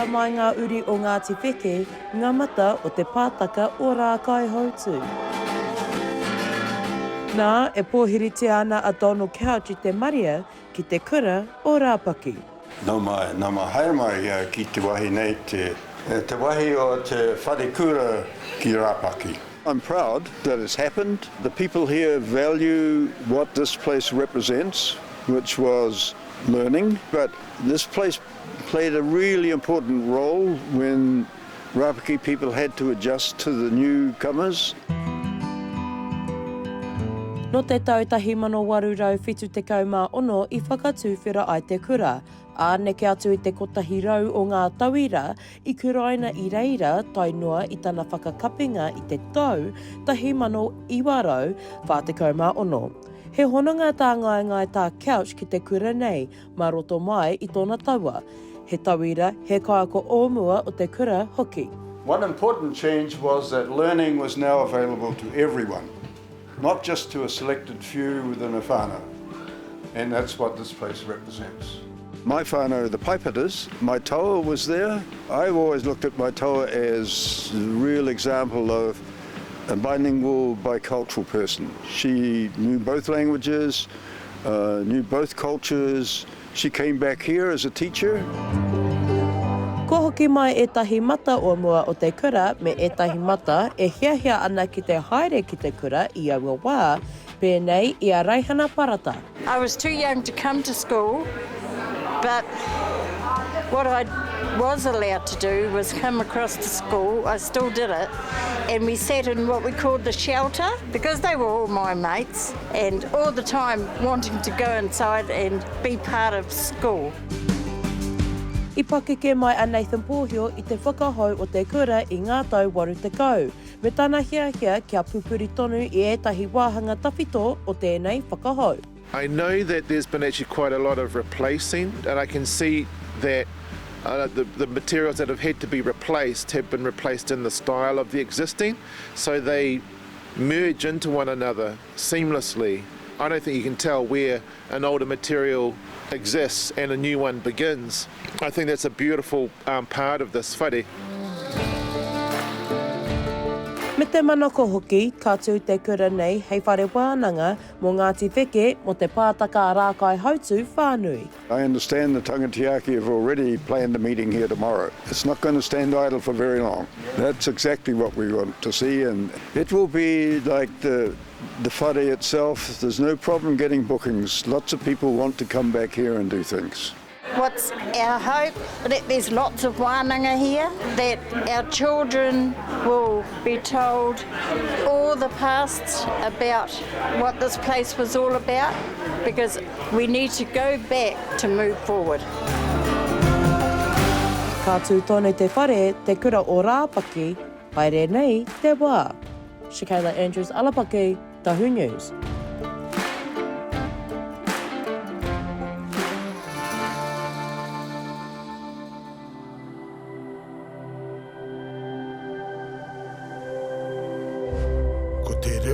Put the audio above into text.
Ka mai ngā uri o Ngāti Wheke, ngā mata o te pātaka o Rākaihautū. Nā, e pōhiritia ana a Donald Couch i te marea ki te kura o Rāpaki. Nau mai, nau mai, haere mai ia ki te wahi nei, te, te wahi o te wharekura ki Rāpaki. I'm proud that it's happened. The people here value what this place represents, which was learning, but this place played a really important role when Rāpaki people had to adjust to the newcomers. Nō te tau 1876 i whakatuwhera ai te kura, ā, neke atu i te 100 o ngā tauira i kuraina i reira tae noa i tana whakakapinga i te tau 1946. He hononga tāngaengae tā Couch ki te kura nei mā roto mai i tōna taua, he tauira, he kaiako o mua o te kura hoki. One important change was that learning was now available to everyone, not just to a selected few within a whānau, and that's what this place represents. My whānau, the Paipitas, my taua was there. I've always looked at my taua as a real example of a bilingual, bicultural person. She knew both languages, uh, knew both cultures. She came back here as a teacher. Kua hoki mai ētahi mata o mua o te kura me ētahi mata e hiahia ana ki te haere ki te kura i aua wā, pēnei i a Raihana Parata. I was too young to come to school, but what I was allowed to do was come across to school, I still did it, and we sat in what we called the shelter, because they were all my mates, and all the time wanting to go inside and be part of school. I pakeke mai a Nathan Pōhio i te whakahou o te kura i ngā tau 80, me tana hiahia kia pupuri tonu i ētahi wāhanga tawhito o tēnei whakahou. I know that there's been actually quite a lot of replacing and I can see that uh, the, the materials that have had to be replaced have been replaced in the style of the existing, so they merge into one another seamlessly. I don't think you can tell where an older material exists and a new one begins. I think that's a beautiful um, part of this whare. Me te manako hoki, ka tū te kura nei hei whare wānanga mō Ngāti Wheke mō te pātaka a Rākaihautū whānui. I understand the Tangatiaki have already planned a meeting here tomorrow. It's not going to stand idle for very long. That's exactly what we want to see and it will be like the the whare itself, there's no problem getting bookings. Lots of people want to come back here and do things. What's our hope? That there's lots of wānanga here, that our children will be told all the past about what this place was all about, because we need to go back to move forward. Ka tū tonu te whare, Te Kura o Rāpaki, haere nei te wā. Shakayla Andrews Alapaki, Tahu News. Ko te reo.